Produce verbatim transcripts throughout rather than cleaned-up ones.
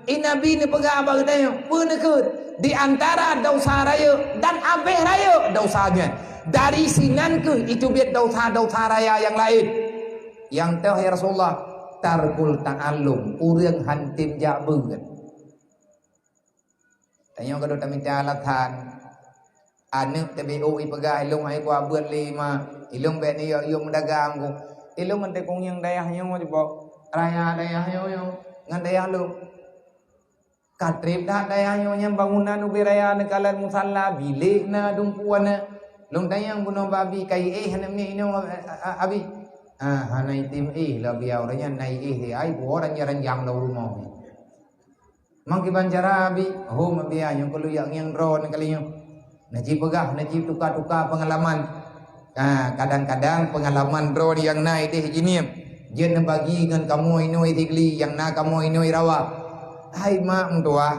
I Nabi neupeugah bak geutanyoe, peue neukheun? Di antara desya rayeuk dan abéh rayeuk desya nyan. Dari sinan kheueh jiteubiet desya-desya raya nyang laén. Nyang toh, ya Rasulullah, tarkul ta'allum, ureuëng han tem jak beuet. Tanyoe ka deuh tamita alasan. Aneuëk teubiet ipeugah, "Ilôn hai kuabeuet lé ma, ilôn bék neuyue-yue meudagang ku. Ilôn ngon teukueng nyang dayah nyoe jiboh, raya dayah nyoe nyoe ngon dayah lôn." Ka treb that dayah nyoe nyan bangunan ubé raya neukalon musala, bilék na, dumpeue na. Lôn tanyong bunoe bak abi, ka iéh aneuk miet inoe, a-, a-, abi? Ah, hana item éh lé abi, ureuëng nyan na iéh, ai buho ranjang-ranjang lom rumoh. Mang kiban cara abi, hom abi, nyoe keuh lôn jak ngieng droeneuh kali nyoe. Neuci peugah, neuci tuka-tuka peungalaman. Ah, kadang-kadang peungalaman droeneuh nyang na idéh jihnyan jeuet neubagi ngon kamoe inoe Sigli nyang na kamoe inoe Rawa. Hai mak meutuwah,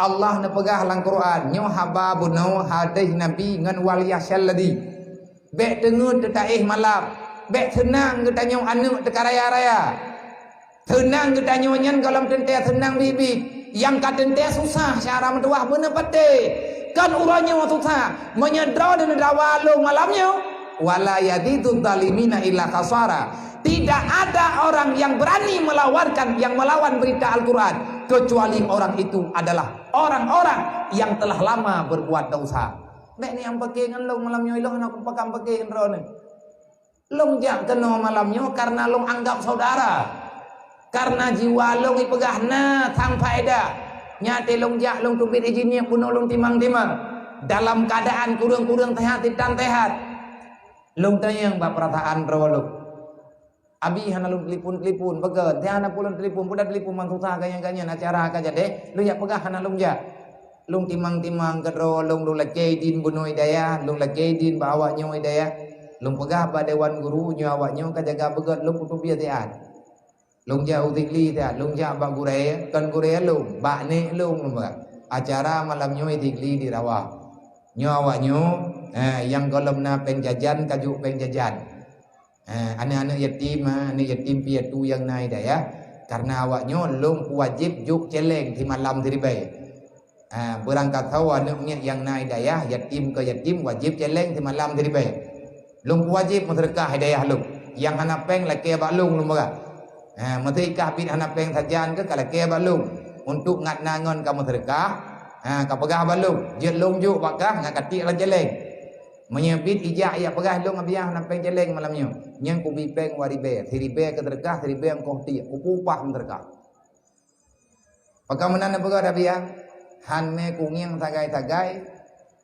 Allah neupeugah lam Quran, nyoe haba bunoe hadis Nabi ngon wal yakhsyal ladzi. Bék teungeut teutaéh malam, bék seunang geutanyoe aneuëk teuka raya-raya. Seunang geutanyoe nyan gohlom teuntée seunang biet-biet, nyang ka teuntée susah syara meutuwah beuneupatéh. Kon uroe nyoe susah, meunyoe droeneuh neudawa lôn malam nyoe, wala yazidu zalimina illa khasara. Tidak ada orang yang berani melawankan, yang melawan berita Al-Quran, kecuali orang itu adalah orang-orang yang telah lama berbuat dosa. Bék neunyang paké ngon lôn malam nyoe, ilôn hana kupakat paké ngon droeneuh. Lôn jak keunoe malam nyoe karena lôn anggap saudara. Karena jiwa lôn ipeugah na sang faedah. Nyan watée lôn jak lôn teubiet ijih nyoe bunoe lôn timang-timang. Dalam keadaan kureueng-kureueng sehat, sitan sehat. Lôn tanyong bak peurasaan droe lôn. Abi hana lôn telepon-telepon, beugét. Tiang hana pun lôn telepon, peue dah telepon man susah ganyang-ganyang acara ka jadi. Lôn jak peugah hana lôn jak. Lôn timang-timang keudroe lôn, lôn lakée idin bunoe dayah, lôn lakée idin bak awak nyoe dayah. Lôn peugah bak dewan guru nyoe awak nyoe ka jaga beugét lôn kuteubiet siat. Lôn jak u Sigli siat, lôn jak bak gurée, kon gurée lôn, bak nek lôn lôn peugah. Acara malam nyoe Sigli di Rawa. Nyoe awak nyoe, eh, nyang gohlom na péng jajan ka jok péng jajan. Eh, aneuëk-aneuëk yatim, ha, aneuëk yatim piatu nyang na i dayah, karena awak nyoe lôn wajéb jok céléng simalam siribée. Ha, beurangkasoe aneuëk miet nyang na i dayah, yatim keu yatim, wajéb céléng simalam siribée. Lôn wajéb meuseudeukah i dayah lôn. Nyang hana péng lakée bak lôn, lôn peugah. Ha, meuseudeukah biet hana péng sajan keu ka lakée bak lôn. Untuk ngat na ngon ka meuseudeukah, ha, ka peugah bak lôn, jeuet lôn jok bak kah ngat katiek lam céléng. Meunyoe biet ijak jak peugah lôn, "Abi, hana péng céléng malam nyoe." Nyan kubi péng dua ribée, siribée keu seudeukah, siribée eungkôt tiek, kupeupah meuseudeukah. Pakon meunan neupeugah, Abi, han mé kungieng sagai-sagai,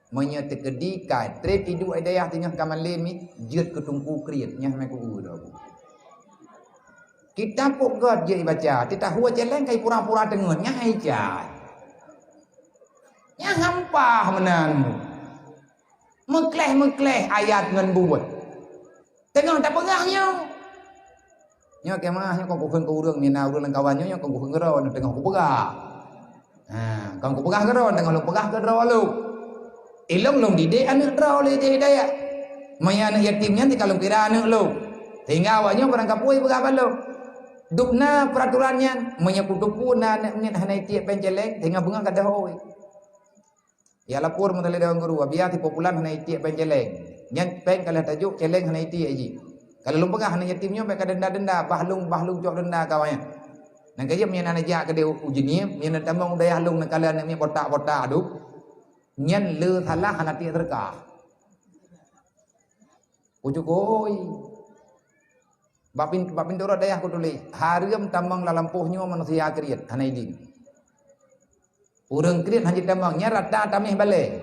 meunyoe teukeudi ka treb iduek i dayah teungoh ka malém, jeuet keu teungku kriet, nyan mé kueu droe. Kitab pok gét jeuet ibaca, teuka hue céléng kai pura-pura teungeut, nyan hai cai. Nyan hampah meunan. Meukleh-meukleh ayat ngon buet. Teungoh tapeugah nyoe. Nyoe keumaah nyoe kon kukheun keu ureuëng, mina ureuëng lam kawan nyoe, nyoe kon kukheun keudroe, teungoh kupeugah. Ha, kon kupeugah keudroe, teungoh lôn peugah keudroe lôn. Ilôn lôn didik aneuëk droe lé di dayah. Meunyoe aneuëk yatim nyan teuka lôn kira aneuëk lôn. Sehingga awak nyoe barangkapeue peugah bak lôn. Dum na peuraturan nyan, meunyoe kuteupeu na aneuëk miet hana itiek péng céléng, sehingga beungoh ka deuh oi. Ya lapor meuteulée dewan guru, "Abiya si Populan hana itiek péng céléng. Nyan péng ka lheueh tajok, céléng hana itiek jih. Ka lôn peugah aneuëk yatim nyoe bék ka denda-denda, bah lôn, bah lôn cok denda ka awaknyan." Nyan ka jeuet meunyoe na neujak keudeh u Jeunieb, meunyoe na tamong u dayah lôn neukalon aneuëk miet botak-botak duek, nyan le salah hana tiek seudeukah. Kucukôi. Bak pin-, bak pintoe rot dayah kutuléh, hareuem tamong lam lampôh nyoe manusia kriet, hana idin. Ureuëng kriet hana jitamong, nyan rata taméh balée.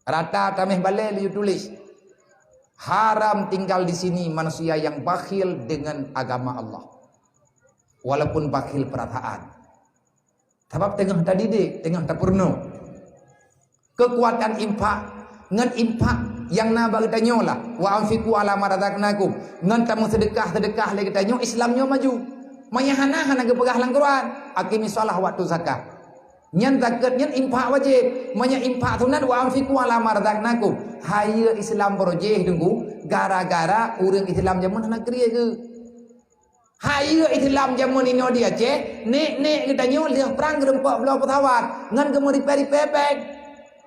Rata taméh balée laju tuléh, "Haram tinggal di sini manusia yang bakhil dengan agama Allah, walaupun bakhil perasaan." Sabab teungoh tadidik, teungoh tapeurunoe. Keukuatan infak, ngon infak nyang na bak geutanyoe lah, "Wa anfiqu ala ma razaqnakum." Ngon tameuseudeukah-seudeukah lé geutanyoe, Islam nyoe maju. Meunyoe hana, hana geupeugah lam Quran, "Aqimis shalah wa atuz zakah." Nyan zakeuet, nyan infak wajéb. Meunyoe infak sunat, "Wa anfiqu ala ma razaqnakum." Hayeue Islam beurojéh teungku, gara-gara ureuëng Islam jameun hana kriet geuh. Hayeue Islam jameun inoe di Aceh, nek-nek geutanyoe lheueh prang geureumpok bloe peusawat ngon geumeuripèe-ripèe péng.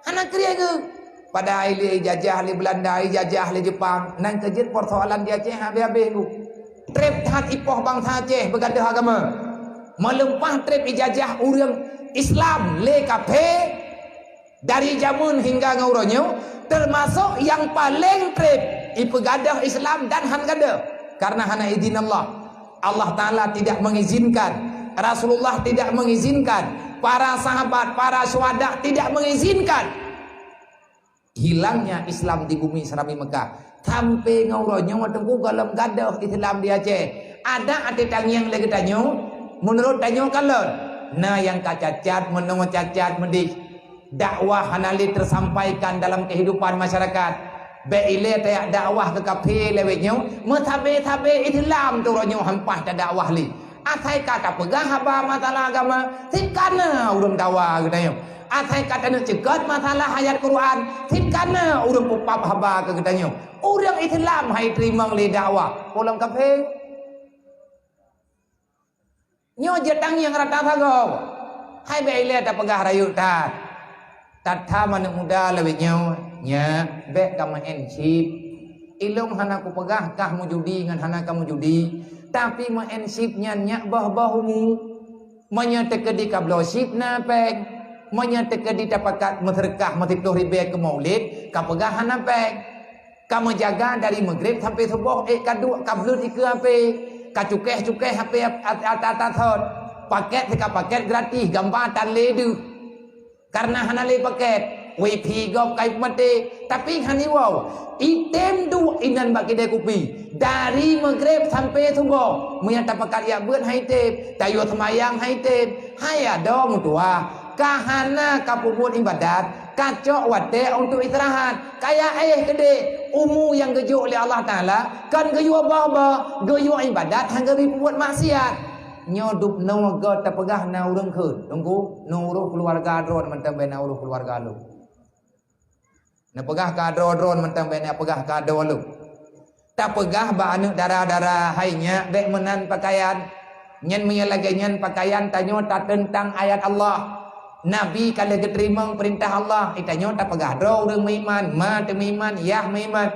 Hana kriet geuh. Padahai lé ijajah lé Beulanda, ijajah lé Jepang, nyan keuh jeuet persoalan di Aceh habéh-habéh geuh. Trép that ipoh bansa Aceh beugadoh agama. Meuleupah trép ijajah ureueng Islam lé kafé, dari jameun hingga ngon uroe nyoe, teumasok nyang paleng trép ipeugadoh Islam dan han gadoh, karena hana idin Allah. Allah Ta'ala tidak mengizinkan, Rasulullah tidak mengizinkan, para sahabat, para syuhada tidak mengizinkan hilangnya Islam di bumi Serambi Mekah. Sampai ngon uroe nyoe teungku gohlom gadoh Islam di Aceh. Adak até tangieng lé geutanyoe, meunurot tanyoe kalon. Na nyang ka cacat, meunoe cacat meudeh. Dakwah hana lé teusampaikan dalam kehidupan masyarakat. Bèk ilèe tajak dakwah keu kafé lawét nyoe, meusabe-sabe Islam tu uroe nyoe han paih tadakwah lé. Asai ka tapeugah haba masalah agama, sit ka na ureueng dawa geutanyoe. Asai ka taneuk ceugot masalah ayat Quran, sit ka na ureueng peupab haba keu geutanyoe. Ureueng Islam han iteurimong lé dakwah, peue lom kafé. Nyoe jeuet tangieng rata sagoe. Hai bèk ilèe tapeugah rayeuk that. That-that aneuk muda lawét nyoe, nyak, bèk kameu'en chip. Ilôn hana kupeugah kah meujudi ngon hana kameujudi, tapi meu'en chip nyan nyak boh-boh umu. Meunyoe teukeudi kabloe chip na péng, meunyoe teukeudi tapakat meuseudeukah meusiploh ribèe keu Maulid, kapeugah hana péng. Ka meujaga dari Maghrib sampai suboh, ék ka duek ka bluet ikeue H P, ka cukéh-cukéh H P at-, at-, atas thon. Pakét teuka pakét gratis, gamba tan lé deuh. Karena hana lé pakét, wifi gob ka ipeumaté, tapi han iwoe. Item duek inan bak kidai kupi. Dari Maghrib sampai suboh, meunyo tapakat jak beuet han item, tayue seumayang han item. Hai adoe meutuwah, ka hana ka peubuet ibadat, ka cok watèe untuk istirahat. Kaya éh keudéh, umu nyang geujok lé Allah Taala kon geuyue boh-boh, geuyue ibadat hana geubri peubuet maksiat. Nyoe dubnoe göt tapeugah na ureueng kheun, teungku, neuroh keuluwarga droe mantong bèk na uroh keuluwarga lôn. Neupeugah keu droe-droe mantong bèk na peugah keu droe lôn. Tapeugah bak aneuk dara-dara, hai nyak, bèk meunan pakaian. Nyan meunyo lagèe nyan pakaian tanyoe tateuntang ayat Allah. Nabi ka lheueh geuteurimong peurintah Allah, eh, tanyoe tapeugah droe ureueng meuiman, ma teumeuiman, yah meuiman.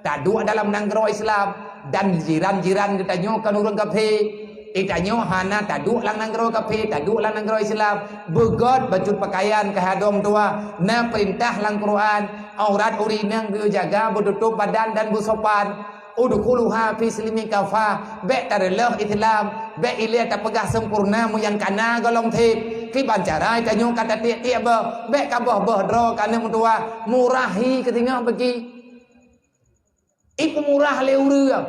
Taduek dalam nanggroe Islam dan jiran-jiran geutanyoe kon ureueng kafé. Eh, tanyoe hana taduek lam nanggroe kafé, taduek lam nanggroe Islam. Beugöt bacut pakaian keu hai adoe meutuwah, na peurintah lam Quran, aurat ureueng inong geujaga, beututôp badan dan beusopan. Udkhuluha fi silmi kafah, bèk tareuloh Islam, bèk ilèe tapeugah sempurna meunyo kana gohlom thép. Kiban cara tanyoe ka tatiek-tiek boh, bèk ka boh-boh droe keu aneuk meutuwah, murah hi keu singoh bagi. Ipeumurah lé ureueng,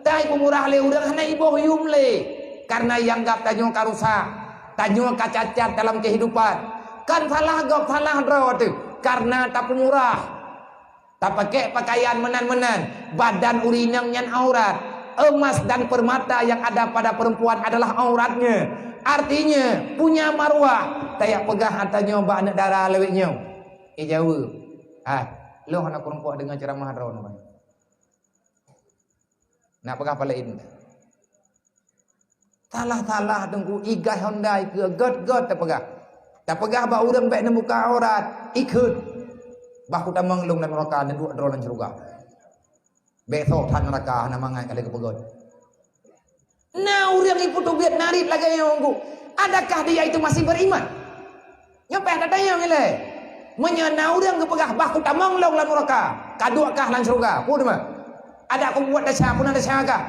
ta ipeumurah lé ureueng hana iboh yum lé, karena ianggap tanyoe ka rusak, tanyoe ka cacat dalam kehidupan. Kan salah gob salah droe teuh, karena tapeumurah. Tapakék pakaian meunan-meunan, badan ureueng inong nyan aurat. Emas dan permata yang ada pada perempuan adalah auratnya. Artinya, punya maruah. Tajak peugah ata nyoe bak aneuk dara lawét nyoe. Ijaweueb, "Ah, lôn hana kureumpok deungoe ceuramah droeneuh." Nak peugah paleng. Salah-salah teungku, igai honda ikeue, göt-göt tapeugah. Tapeugah bak ureueng bèk neumbuka aurat, ikheun. Bah kutamong lôn lam neuraka, neuduek droe lam syeuruga. Bèk soe that neuraka, hana mangat ka lheueh geupeugöt. Na ureueng ipeuteubiet narit lagèe nyoe teungku. Adakah dia itu masih beriman? Nyoe payah tatanyong ilèe. Meunyoe na ureueng geupeugah, "Bah kutamong lôn lam neuraka, kaduek kah lam syeuruga," peue teuma? Adak kubuet desya, peue na desya kah?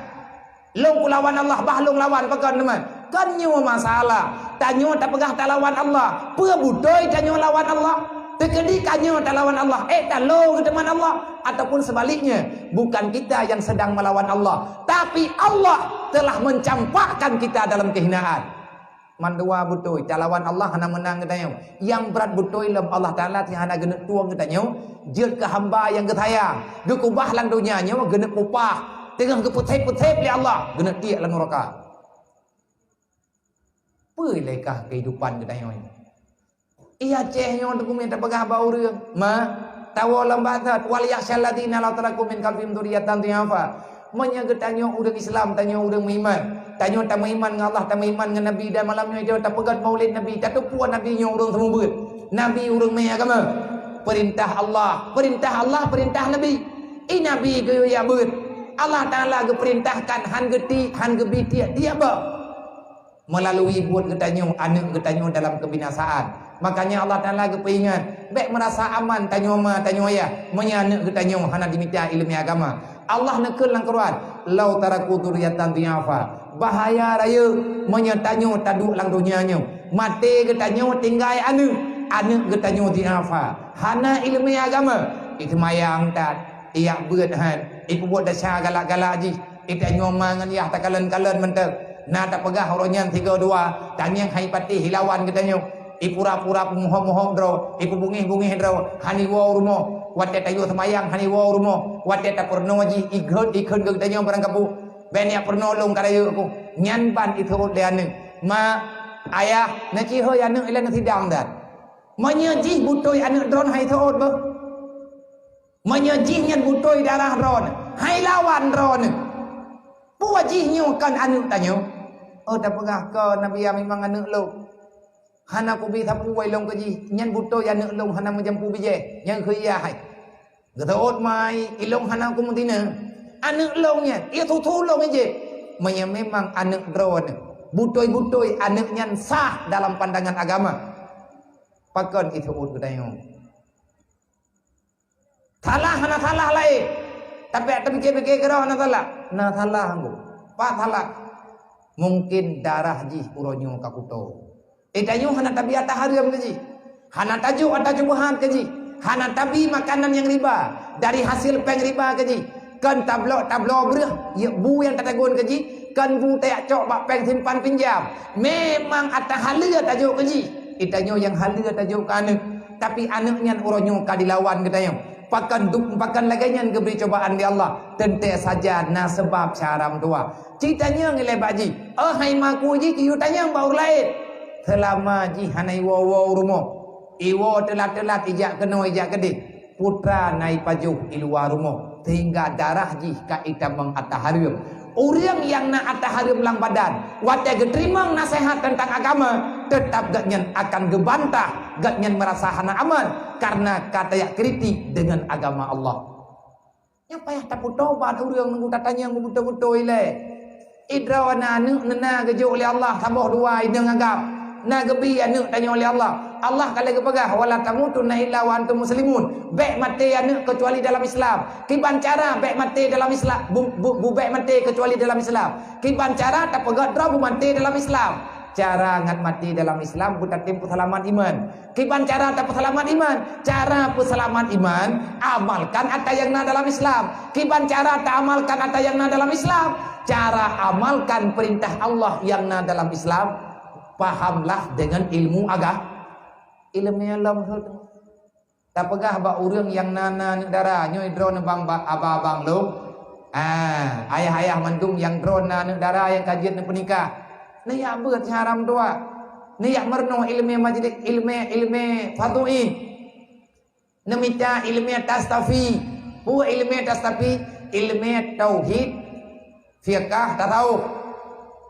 Lôn kulawan Allah, bah lôn lawan, pakon teuma? Kon nyoe masalah. Tanyoe tapeugah talawan Allah. Peue beutôi tanyoe lawan Allah? Teukeudi tanyoe talawan Allah, ék talo geuteumèe Allah? Ataupun sebaliknya, bukan kita yang sedang melawan Allah, tapi Allah telah mencampakkan kita dalam kehinaan. Mandua beutôi, talawan Allah hana meunang geutanyoe. Nyang brat beutôi lom Allah Taala hana geuneuk tueng geutanyoe, jeuet keu hamba nyang geusayang, geukubah lam donya nyoe geuneuk upah, teungoh geupeuthép-peuthép lé Allah, geuneuk tiek lam neuraka. Peue lé kah keuhidupan geutanyoe nyoe? Iya ceh nyoe teungku mita peugah bak ureueng, ma, tawoe lam batat, "Wal yakhsyal ladzina law taraku min khalfihim dzurriyyatan dhi'afa." Meunyoe geutanyoe ureueng Islam, tanyoe ureueng meuiman, Tanyoe tameuiman ngon Allah, tameuiman ngon Nabi, dan malam nyoe tanyoe tapeugét maulid Nabi, tateupeue Nabi nyoe ureuëng seumeubeuet, Nabi ureuëng mé agama. Peurintah Allah, peurintah Allah, peurintah Nabi. I Nabi geuyue jak beuet. Allah Taala geupeurintahkan han geuti, han geubi tiek-tiek boh. Meulalu buet geutanyoe, aneuëk geutanyoe dalam keubinasaan. Makanya Allah Taala geupeuingat, bék meurasa aman tanyoe ma, tanyoe ayah, meunyoe aneuëk geutanyoe hana jimita iéleumé agama. Allah neukheun lam Quran, "Lau taraku dzurriyyatan dhi'afa." Bahaya rayeuk meunyoe tanyoe taduek lam donya nyoe. Maté geutanyoe tinggai aneuëk, aneuëk geutanyoe dhi'afa. Hana iéleumé agama, i seumayang that, i jak beuet han, i peubuet desya galak-galak jih. I tanyoe ma ngon yah takalon-kalon mantong. Na tapeugah uroe nyan sigoe dua, tangieng hai patéh ilawan geutanyoe. I pura-pura peumuhom-muhom droe, i peubungéh-bungéh droe, han iwoe u rumoh. Watée tayue seumayang han iwoe u rumoh. Watée tapeurunoe jih, ikheun, ikheun keu geutanyoe barangkapeue. Bék neujak peurunoe lôn ka rayeuk ku. Nyan ban iseuôt lé aneuëk. Ma, ayah, na cit hôi aneuëk ilée neusidang that. Meunyoe jih beutôi aneuëk droen hai seuôt beuh. Meunyoe jih nyan beutôi darah droeneuh, hai lawan droeneuh. Peue jih nyoe kon aneuëk tanyoe? Oh, tapeugah kon Nabi, ya, memang aneuëk lôn. Hana kubi sapeue ilôn keu jih, nyan beutôi aneuëk lôn hana meujampu bijéh, nyang keu yah hai. Geuseuôt mai, ilôn hana kumeutina. Aneuëk lôn nyan, ie tutoe lôn ije. Meunyoe memang aneuëk droeneuh, beutôi-beutôi aneuëk nyan sah dalam pandangan agama. Pakon iseuôt geutanyoe? Salah hana salah laén. Tapi tapikir-pikir keudroe hana salah. Na salah anggô. Pat salah. Mungkin darah jih uroe nyoe ka kuto. Eh, tanyoe hana tabi ata hareuem keu jih. Hana tajok ata cubahan keu jih. Hana tabi makanan nyang riba dari hasil péng riba keu jih. Kon tablok tabloe breueh, yek bu nyang tatagun keu jih, kon bu tajak cok bak péng simpan pinjam. Memang ata haleue tajok keu jih. Eh, tanyoe nyang haleue tajok keu aneuëk. Tapi aneuëk nyan uroe nyoe ka dilawan geutanyoe. Pakon du-, pakon lagée nyan geubri cobaan lé Allah? Teuntée saja na seubab syara meutuwah. Ci tanyong ilée bak jih, "Oh, hai ma ku jih, ci yue tanyong bak ureuëng laén." Seulama jih hana iwoe-woe u rumoh, iwoe teulat-teulat, ijak keunoe ijak keudeh, putra na ipajoh i luwa rumoh, sehingga darah jih ka itamong ata hareuem. Ureuëng nyang na ata hareuem lam badan, watée geuteurimong naseuhat teuntang agama, teutab gobnyan akan geubantah, gobnyan meurasa hana aman, kareuna ka tajak kritik deungon agama Allah. Nyan payah tapeutobat ureuëng nunggu tatanyong beubeutôi-beutôi ilée. Idroe na aneuëk neuna geujok lé Allah saboh dua inong agam. Na geubi aneuëk tanyoe lé Allah. Allah ka lheueh geupeugah, "Wala tamutunna illa wa antum muslimun." Bék maté aneuëk keucuali dalam Islam. Kiban cara bék maté dalam Islam? Bu, bu, bu bék maté keucuali dalam Islam. Kiban cara tapeugét droe beumaté dalam Islam? Cara ngat maté dalam Islam beutatem peuseulamat iman. Kiban cara tapeuseulamat iman? Cara peuseulamat iman, amalkan ata nyang na dalam Islam. Kiban cara taamalkan ata nyang na dalam Islam? Cara amalkan peurintah Allah nyang na dalam Islam. Pahamlah deungon ilmu aga-, ilmu nyang lom. Tapeugah bak ureuëng nyang na, na aneuëk dara, "Nyoe droeneuh bang ba-, abang-abang lôn. Ah, ayah-ayah mandum nyang droeneuh na aneuëk dara nyang ka jeuet neupeunikah. Neujak beuet syara meutuwah. Neujak meurunoe iéleumé majlis, iéleumé, iéleumé fadhui. Neumita iéleumé tastafi." Peue iéleumé tastafi? Iéleumé tauhid, fiqah, tasawuf.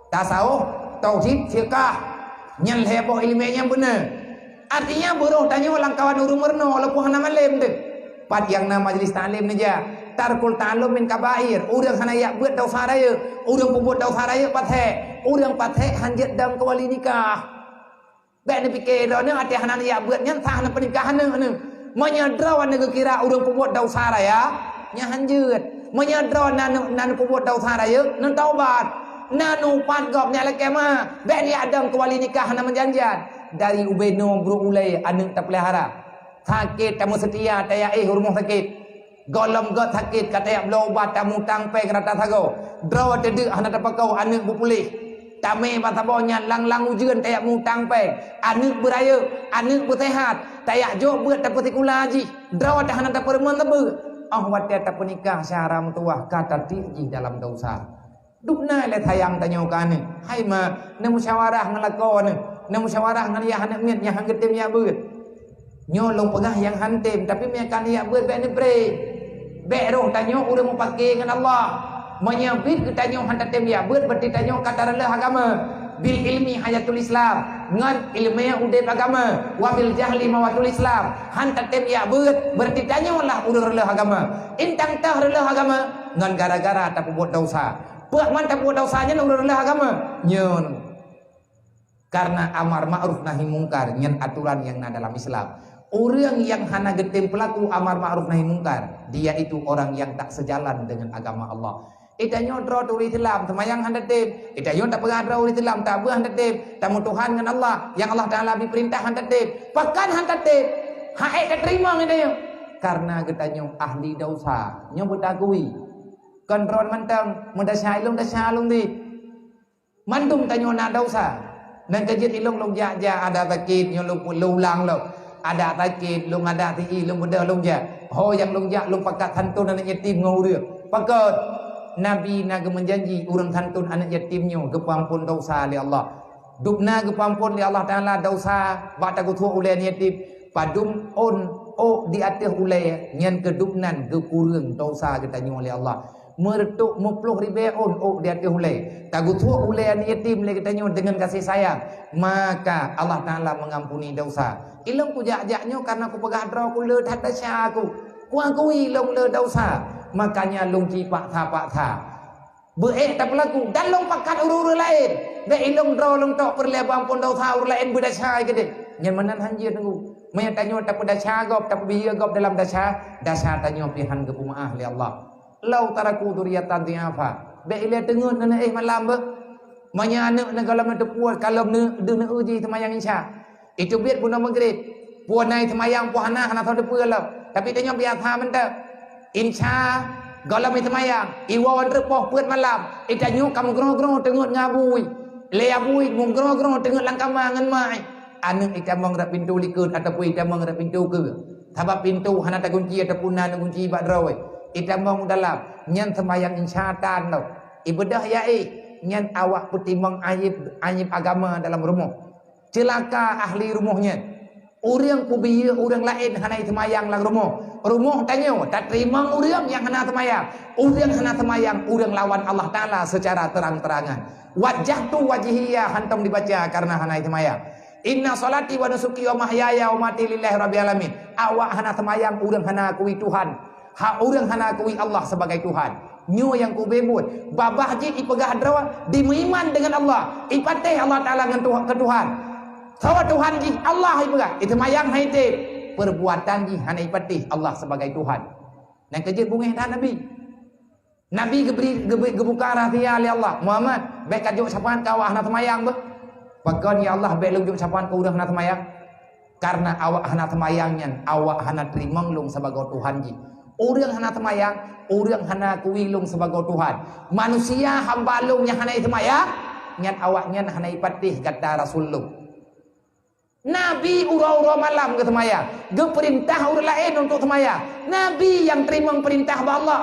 Tasawuf, tauhid, fiqah. Nyan lhée boh iéleumé nyang beuna. Artinya, beurôh tanyoe lam kawan ureuëng meurunoe walaupun hana malem deuh. Pat nyang na majlis taklim neujak. Tarkul ta'allum min kabair. Ureuëng hana jak beuet desya rayeuk. Ureuëng peubuet desya rayeuk pat hék. Ureuëng pat hék hanjeuet dong keuwali nikah. Bék neupike droeneuh até hana neujak beuet nyan sah neupeunikah aneuëk neuh. Meunyoe droeneuh geukira ureuëng peubuet desya raya, nyan hanjeuet. Meunyoe droeneuh na, na neupeubuet desya rayeuk, neutaubat. Na neupat gob nyan lakée ma, bék neujak dong keuwali nikah hana meujanjian. Dari ubé noe brok ulée aneuëk tapeulihara. Sakét tameuseutia tajak éh u rumoh sakét. Gohlom gét sakét ka tajak bloe ubat, tamutang péng rata sagoe. Droe teudeuk hana tapeukawen aneuëk beupuléh. Tamé ban saboh nyan lang-lang ujeuen tajak mutang péng. Aneuëk beurayeuk, aneuëk beuseuhat, tajak jok beuet tapeusikula jih. Droe teuh hana tapeureumeun sapeue. Oh, watée tapeunikah syara meutuwah ka tatiek jih dalam desya. Dubna lé sayang tanyoe keu aneuëk. Hai ma, neumusyawarah ngon lakoe neuh, neumusyawarah ngon yah aneuëk miet nyang han geutem jak beuet. Nyoe lôn peugah nyang han tem, tapi meunyo ka neujak beuet bék neupreh. Bék roh tanyoe ureuëng mupake ngon Allah. Meunyoe bit geutanyoe hana tatem jak beuet, berarti tanyoe ka tareuloh agama. Bil ilmi hayatul Islam, ngon ileumèe udeb agama. Wa bil jahli mawatul Islam, hana tatem jak beuet, berarti tanyoe lah ureuëng reuloh agama. Intang teuh reuloh agama, ngon gara-gara tapeubuet desya. Peue man tapeubuet desya nyan ureuëng reuloh agama? Nyoe. Karena amar ma'ruf nahi mungkar nyan aturan nyang na dalam Islam. Ureuëng nyang hana geutem peulaku amar ma'ruf nahi mungkar, dia itu orang yang tak sejalan dengan agama Allah. Geutanyoe droe turi Islam, seumayang hana tem. Geutanyoe tapeugah droe turi Islam, tabeuet hana tem. Tameutuhan ngon Allah, nyang Allah Taala bri peurintah hana tem. Pakon hana tem? Hana teurimong geutanyoe. Karena geutanyoe ahli desya. Nyoe beutakui. Kon droe mantong meudesya ilong, desya ilong di. Mandum tanyoe na desya. Nang keujeuet ilong lôn jak-jak ada sakét nyoe lôn, lôn ulang lom. Ada sakét lôn, ada siéh lôn, beudôh lôn jak. Ho nyang lôn jak lôn pakat santôn aneuk yatim ngon ureuëng. Pakon? Nabi na geumeujanji ureuëng santôn aneuk yatim nyoe geupeuamphon desya lé Allah. Dubna geupeuamphon lé Allah Taala desya bak tageusuek ulée aneuk yatim. Padum ôn ôk di ateueh ulée nyan keu dubnan geukureueng desya geutanyoe lé Allah. Meureutok meuploh ribée ôn ôk di ateueh ulée. Tageusuek ulée aneuk yatim lé geutanyoe deungon gaséh sayang, maka Allah Taala meungampuni desya. Ilong kujak-jak nyoe karena kupeugah droe ku le that desya ku. Kuakui lôn le desya, makanya lôn ci paksa-paksa. Beuék tapeulaku dan lôn pakat ureuëng-ureuëng laén. Bék ilong droe lôn tok peureulée beuamphon desya ureuëng laén beudesya keudeh. Nyan meunan hanjeuet teungku. Meunyoe tanyoe tapeudesya gob, tapeubiyeu gob dalam desya, desya tanyoe pih han geupeumeuáh lé Allah. Lau taraku dzurriatan dhi'afa. Bék ilée teungeut neuneuk éh malam beuh. Meunyoe aneuk neuh gohlom neuteupeue, kalom neuh deuh neuh jih seumayang Isya. Iteubiet bunoe Maghrib. Peue na seumayang, peue hana, hana soe teupeue lom. Tapi tanyoe biasa mantong. Isya gohlom seumayang, iwoe treuk poh peuet malam. Itanyoe ka meugroe-groe teungeut ngon abui. Lé abui meugroe-groe teungeut lam kama ngon mak. Aneuk itamong rot pintoe likot ataupun itamong rot pintoe keue. Sabab pintoe hana tagunci ataupun na neugunci bak droe. Itamong u dalam, nyan seumayang Isya tan lom. Ibeudôh ya éh, nyan awak peutimong aéb, aéb agama dalam rumoh. Ceulaka ahli rumoh nyan. Ureuëng peubiyeu ureuëng laén hana seumayang lam rumoh. Rumoh tanyoe tateurimong ureuëng nyang hana seumayang. Ureuëng hana seumayang, ureuëng lawan Allah Taala seucara terang-terangan. Wajjahtu wajhiya hantom dibaca karena hana seumayang. Inna sholati wa nusuki wa mahyaya wa mati lillahi rabbil alamin. Awak hana seumayang, ureuëng hana akui Tuhan. Hak ureuëng hana akui Allah sebagai Tuhan. Nyoe nyang kubeuet. Babah jih ipeugah droe, dimeuiman deungon Allah. Ipatéh Allah Taala ngon Tuhan, keu Tuhan. Soe Tuhan jih? Allah ipeugah. Iteumayang hai teb. Perbuatan jih hana ipatéh Allah sebagai Tuhan. Nang keujeuet bungéh that Nabi. Nabi geubri, geubri, geubuka rahsia lé Allah. Muhammad, bék kajok syafaat keu awak hana seumayang beuh. Pakon ya Allah bék lôn jok syafaat keu ureuëng hana seumayang? Karena awak hana seumayang nyan, awak hana teurimong lôn sibagoe Tuhan jih. Ureuëng hana seumayang, ureuëng hana akui lôn sibagoe Tuhan. Manusia hamba lôn nyang hana seumayang, nyan awak nyan hana ipatéh gata rasul lôn. Nabi uroe-uroe malam geuseumayang, geupeurintah ureuëng laén untuk seumayang. Nabi nyang teurimong peurintah bak Allah.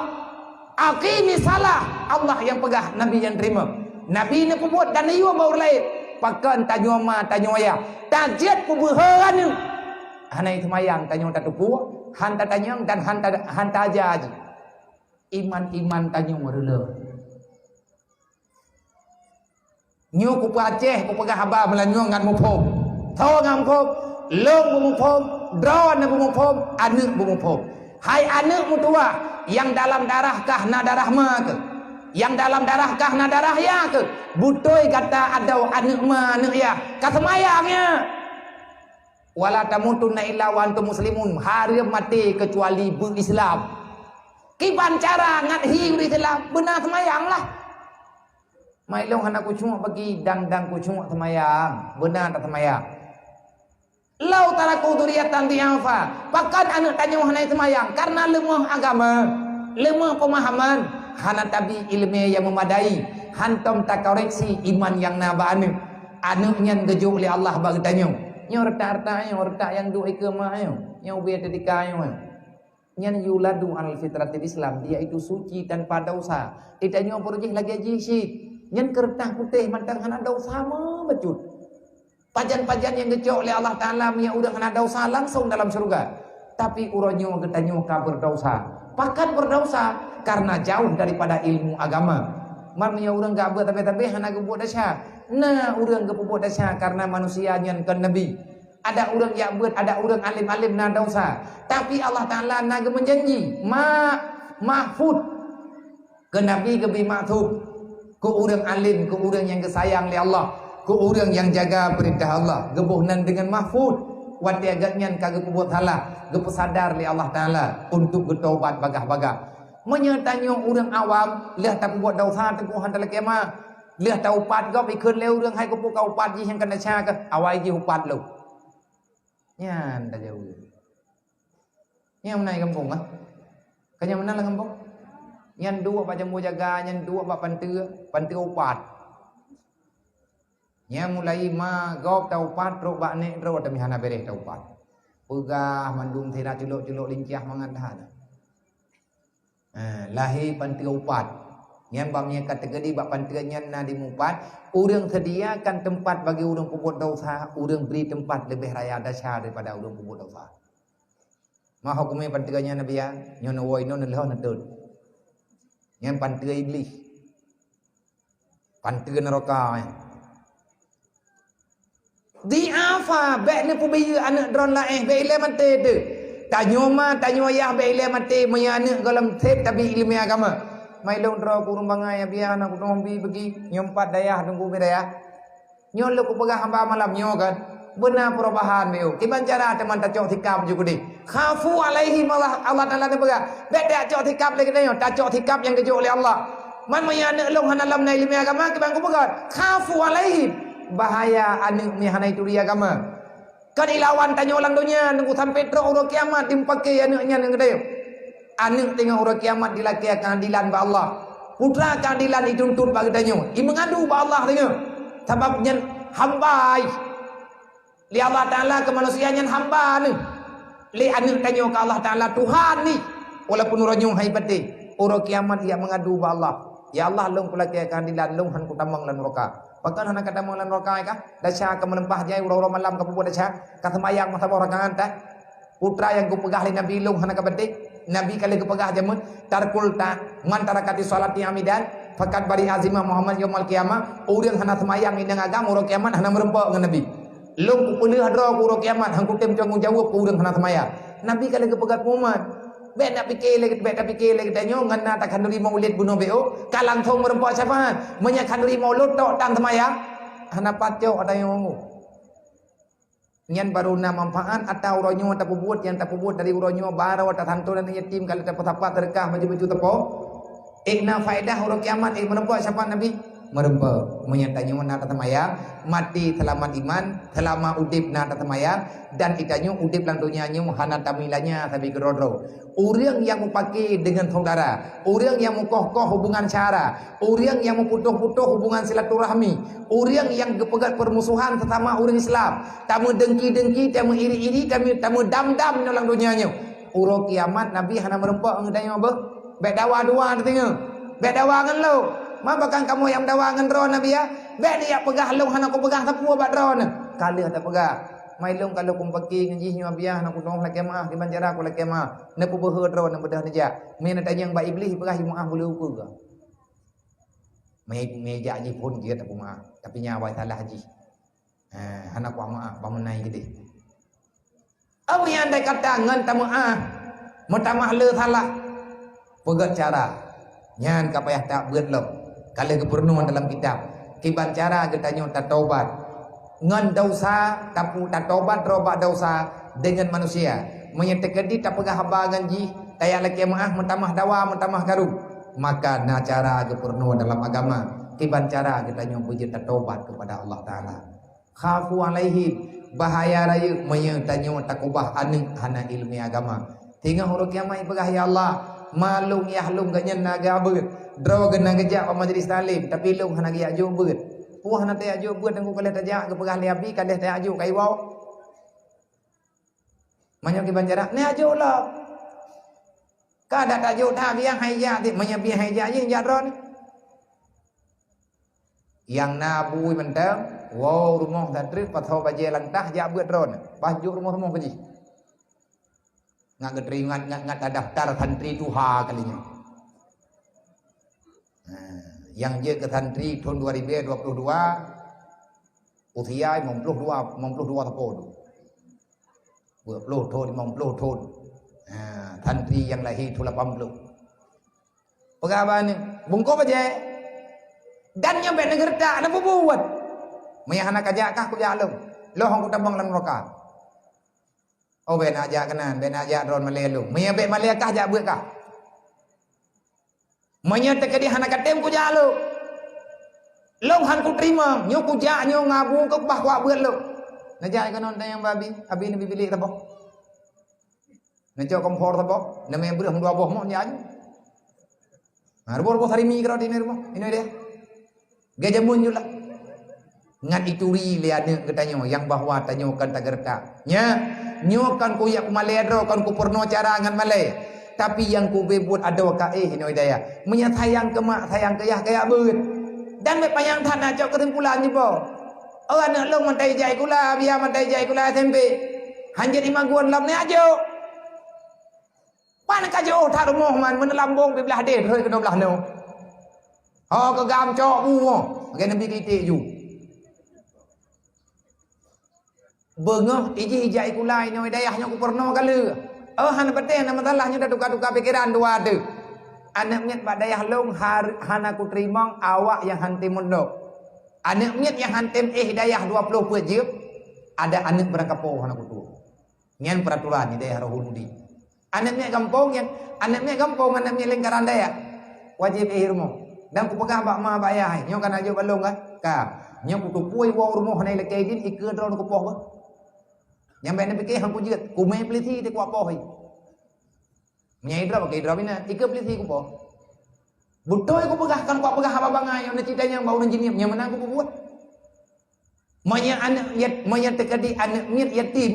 Aqimis shalah, Allah nyang peugah, Nabi nyang teurimong. Nabi neupeubuet dan neuyue bak ureuëng laén. Pakon tanyoe ma, tanyoe ayah, tajeuet peubeuhe aneuk. Hana seumayang tanyoe tateupeue, han tatanyong dan han ta, han taja jih. Iman-iman tanyoe reuloh. Nyoe kupeuaceh, kupeugah haba Meulayu ngon muphom. Soe nyang muphom? Lôn beumuphom, droeneuh beumuphom, aneuk beumuphom. Hai aneuk meutuwah, nyang dalam darah kah na darah ma keuh? Nyang dalam darah kah na darah yah keuh? Beutôi gata adoe aneuk ma, aneuk yah. Ka seumayang nyan. Wala tamutunna illa wa antum muslimun, hareuem maté keucuali beu-Islam. Kiban cara ngat hi ureuëng Islam, beuna seumayang lah. Mai lôn hana kucuek bagi dang-dang kucuek seumayang, beuna that seumayang. Lau taraku dzurriatan dhi'afa, pakon aneuk tanyoe hana seumayang? Karena leumoh agama, leumoh peumahaman, hana tabi ileumèe nyang meumadai, hantom takoreksi iman nyang na bak aneuk. Aneuk nyan geujok lé Allah bak geutanyoe. Nyoe reutak-reutak nyoe, reutak nyang duek ikeue ma nyoe, nyoe ubé teutika nyoe. Nyan yuladu alal fitratil Islam, dia itu suci tanpa dosa. Geutanyoe peuruji lagèe jih cit. Nyan keureutah putéh mantong hana dosa meubacut. Pajan-pajan nyang geucok lé Allah Taala meunyoe ureuëng hana dosa langsong dalam syeuruga. Tapi uroe nyoe geutanyoe ka beudosa. Pakat berdosa karena jauh daripada ilmu agama. Meunyoe ureuëng gak buet tabé-tabé hana geubuet desya. Na ureuëng geupeubuet desya karena manusia nyan kon nabi. Ada ureuëng jak buet, ada ureuëng alim-alim na dosa. Tapi Allah Taala na geumeujanji, ma mahfud. Keu nabi geubri maktub, keu ureuëng alim, keu ureuëng nyang geusayang lé Allah, keu ureuëng nyang jaga peurintah Allah, geuboh nan deungon mahfud. Watée gobnyan ka geupeubuet salah, geupeusadar lé Allah Taala untuk geutobat bagaih-bagaih. Meunyoe tanyoe ureuëng awam, lheueh tapeubuet desya teungku hana talakée ma, lheueh taupat gob ikheun lé ureuëng hai keupeue ka upat jih nyang kana cha keuh, awai jih upat lom. Nyan tajaweueb. Nyang meunan gampông ah. Ka nyang meunan lam gampông. Nyan duek bak jambu jaga, nyan duek bak panteue, panteue upat. Nyang mulai ma gob taupat trok bak nek droe tapi hana bereh taupat. Peugah mandum sira culok-culok lincah mangat dah. Ha, lahé panteue upat. Nyan bak meunyoe ka teukeudi bak panteue nyan na di mupat, ureuëng sediakan teumpat bagi ureuëng peubuet desya, ureuëng bri teumpat leubeh raya desya daripada ureuëng peubuet desya. Ma huköm panteue nyan Nabi ya, nyoe neuwoe inoe neulheueh neutot. Nyan panteue Iblih. Panteue neuraka, eh. Diafa, bék neupeubiyeu aneuëk droe laén, bék ilée maté teuh. Tanyoe ma, tanyoe yah, bék ilée maté, meunyoe aneuëk gohlom sép tabi ileumé agama. Mai lôn droe kureueng bangai, Abiya na kudong bi beugi, nyoe pat dayah teungku bidayah. Nyoe lôn kupeugah hamba malam nyoe kan, beuna perubahan beu. Kiban cara teuma tacok sikap ju keudeh. Khafu alaihim Allah, Allah Taala neupeugah, bék tacok sikap lé geutanyoe, tacok sikap nyang geujok lé Allah. Man meunyoe aneuëk lôn hana lom na ileumé agama, kiban kupeugah, khafu alaihim. Bahaya aneuëk meuhana ituri agama. Kan ilawan tanyoe lam donya, nunggu sampai trok uroe kiamat, dimupaké aneuëk nyan ngon geutanyoe. Aneuëk teungoh uroe kiamat dilakée keadilan bak Allah. Putra keadilan ituntut bak geutanyoe. Imeungadu bak Allah teungoh. Sabab nyan hamba lé Allah Taala keu manusia nyan hamba neuh. Lé aneuëk tanyoe keu Allah Taala Tuhan neuh. Walaupun uroe nyoe hai patéh, uroe kiamat ia meungadu bak Allah. Ya Allah, lôn kulakée keadilan lôn han kutamong lam nuraka. Pakon hana katamong lam nuraka kah? Desya ka meuleumpah jai uroe-uroe malam ka peubuet desya, ka seumayang meusaboh rakaat tah. Putra nyang geupeugah lé Nabi lôn hana ka patéh. Nabi ka lheueh geupeugah jameun, tarkul ta man tarakati sholati amidan, fakat bari azima Muhammad yaumal qiyamah. Ureuëng hana seumayang inong agam uroe kiamat hana meureumpok ngon Nabi. Lôn kupeuleueh droe keu uroe kiamat, han kutem tanggong jaweueb keu ureuëng hana seumayang. Nabi ka lheueh geupeugah pengumuman. Bék nak pike lé, bék tapike lé geutanyoe ngon na takhanduri maulid bunoe B O, ka langsong meureumpok syafaat. Meunyoe khanduri maulid tok tan seumayang, hana pacok tanyoe. Nyan barô na manfaat ata uroe nyoe tapeubuet nyang tapeubuet dari uroe nyoe barô tasantonan yatim ka lheueh tapeusapat seudeukah baju-baju teupok. Ék na faedah uroe kiamat, ék meureumpok syafaat Nabi. Meureumpok. Meunyoe tanyoe na taseumayang, maté seulamat iman, seulama udeb na taseumayang, dan geutanyoe udeb lam donya nyoe hana tamilanya sabe keudroe-droe. Ureuëng nyang mupake deungon saudara, ureuëng nyang mukoh-koh hubungan syara, ureuëng nyang muputoh-putoh hubungan silaturahmi, ureuëng nyang geupeugét peurmusuhan sesama ureuëng Islam, tameudengki-dengki, tameuiri-iri, tameu-, tameudam-dam nyoe lam donya nyoe. Uroe kiamat Nabi hana meureumpok ngon tanyoe beuh. Bék dawa dua teuh teungoh. Bék dawa ngon lôn. Ma bahkan kamoe nyang dawa ngon droe Nabi ya. Bék neujak peugah lôn hana kupeugah sapeue bak droe neuh. Ka lheueh tapeugah. Mai lôn ka lheueh kumpaki ngon jih nyoe biah na kudoh lakée meuah kiban cara kulakée meuah. Neupeubeuhe droe neubeudôh neujak. Meunyoe neutanyong bak Iblih peugah jimeuah buleue ukeue. Mé-, meujak jih phon jeuet tapeumaah, tapi nyan awai salah jih. Ha, hana kuah maah, bak meunai keudeh. Awai andai kata ngon tameuah, meutamah le salah. Peugét cara. Nyan ka payah tabeuet lom. Ka lheueh geupeurunoe dalam kitab. Kiban cara geutanyoe tatobat. Ngon dosa, tapu-, tatobat droe bak dosa deungon manusia. Meunyoe teukeudi tapeugah haba ngon jih, tajak lakée meuah, meutamah dawa, meutamah karu. Maka na cara geupeurunoe dalam agama, kiban cara geutanyoe beujeuet tatobat keupada Allah Taala. Khafu alaihim, bahaya rayeuk meunyoe tanyoe takubah aneuëk hana iéleumé agama. Teungoh uroe kiamat ipeugah, "Ya Allah, ma lôn yah lôn geuhnyan na geuh beuet. Droe geuh na geujak bak majelis taklim, tapi lôn hana geujak jok beuet." Peue hana tajak jok beuet, teungku ka lheueh tajak, geupeugah lé Abi, ka lheueh tajak jok kayue. Meunyoe kiban cara, "Neujak jok lom." Ka dak tajok that biang hai jak, meunyoe biang hai jak, jih jak droe. Nyang na bui mantong, woe rumoh that treuk, pasoe bajée lam tah, jak beuet droe. Bah jok rumoh-rumoh keu jih. Ngat geuteurimong, ngat, ngat tadaftar santri tuha kali nyoe. Nah, nyang jeuet keu santri thon dua ribu dua puluh dua, usia limong ploh dua, limong ploh dua teupeu tu. Dua ploh thon, limong ploh thon. Nah, santri nyang lahé thon lapan ploh. Peugah bak aneuk, "Bungkôh bajèe, dan nyoe bèk neugeureutak, na peubuet. Meunyo hana kajak kah, kujak lôn. Lôn han kutabong lam nuraka." "Oh, bèk neujak keunan, bèk neujak droe malèe lôn. Meunyo bèk malèe kah, jak beuet kah. Meunyo teukeudi hana katem, kujak lôn. Lôn han kuteurimong, nyoe kujak nyoe ngon abu keu bah kuak beuet lôn." Neujak keunan tanyong bak abi, abi neubi bilék saboh. Neucok kompor saboh, neumè breuh dua boh mok nyan. Ha, ruboh-ruboh sarimi keudroe di rumoh, inoe deh. Geujameun jula. Ngat ituri lé aneuk geutanyoe nyang bahwa tanyoe kan tageureutak. Nya, nyoe kan kuyak kumalèe droe, kan kupeurunoe cara ngon malèe. Tapi nyang kubri buet adoe ka éh inoe dayah. Meunyo sayang keu mak, sayang keu yah, kajak beuet. Dan bèk panyang that na cok keusimpulan jiboh. Oh, aneuk lôn mantong ijak sikula, biya mantong ijak sikula S M P. Hanjeuet imagun lom neujak jok. Pan ka jiôh that rumoh man, meuneulambong pih blah deh, rhoi keunoe blah noe. Ho keu gam cok bu, lagèe neubi kritik ju. Beungoh ijih ijak sikula inoe dayah nyoe kupeurunoe ka lheueh. Oh, hana patéh, na masalah nyoe tatuka-tuka pikeran dua teuh. Aneuk miet bak dayah lôn har-, hana kuteurimong awak nyang han tem mondok. Aneuk miet nyang han tem éh dayah dua ploh peuet jeuem, adak aneuk beurangkapo hana kutuwoe. Nyan peuraturan di dayah Rohuludi. Aneuk miet gampông nyan, aneuk miet gampông, aneuk miet lingkaran dayah, wajéb éh rumoh. Dan kupeugah bak ma bak yah, "Nyoe ka neujok bak lôn, kan? Ka. Nyoe kuteupue woe rumoh hana ilakèe idin, ikeue droeneuh kupoh beuh. Nyang bèk neupike han kujeuet, kumè peulisi teukuak poh i. Meunyo idrob, ka idrob inan, ikeue peulisi kupoh." Beutôi kupeugah, kan kupeugah haba bangai, nyang neucita nyang bak ureueng jihnyan, nyang meunan kupeubuet. Meunyo aneuk yat-, meunyo teukeudi aneuk miet yatim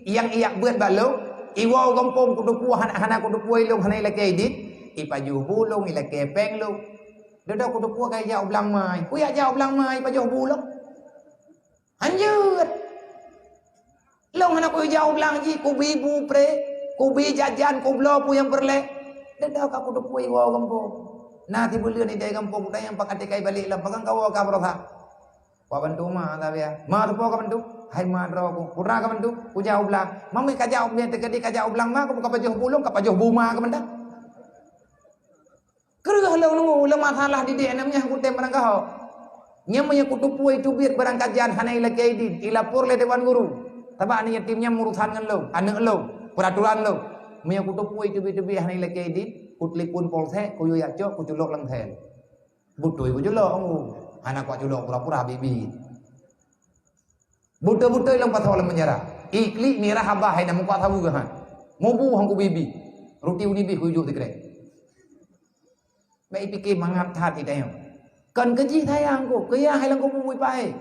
nyang ijak beuet bak lôn, iwoe u gampông kuteupue hana, hana kuteupue lôn hana ilakèe idin, ipajoh bu lôn, ilakèe pèng lôn. Dudoe kuteupue ka ijak u blang ma i. Kujak jak u blang ma i ipajoh bu lôn? Hanjeuet. Lôn hana kujak u blang jih, kubi bu pré, kubi jajan, kubloe peue nyang peureulèe. Dudoe ka kuteupue iwoe u gampông. Na sibuleuen idéh gampông, kutanyong, "Pakon ka ibalek lom, pakon kawoe ka baroesa?" "Kubantu ma, tapi ya." "Ma teupeue kabantu?" "Hai ma droe ku." "Peue kabantu?" "Kujak u blang." "Mamèh kajak u blang, teukeudi kajak u blang ma, kapajoh bu lôn, kapajoh bu ma keuh mantong." Kreueh lôn nunggu, lôn masalah didik aneuk nyan kutem barang gaho. Nyan meunyo kuteupue teubiet barang kajian hana ilakèe idin, ilapor lé dewan guru. Sabab aneuk yatim nyan urusan ngon lôn, aneuk lôn, peuraturan lôn. Meunyo kuteupue teubiet-teubiet hana ilakèe idin, kutelepon polsek, kuyue jak cok, kuculok lam sel. Beutôi kuculok, oh. Hana kuat culok pura-pura bibi. Beutôi-beutôi lôn pasoe lam penjara. Iklik mirah abah hai na muka saweue han. Mubu han kubibi. Ruti uni bih kuyue jok sikrek. Bèk ipike mangat that i tanyoe. Kon keu jih sayang ku, keu yah hai lôn kubu ipahe.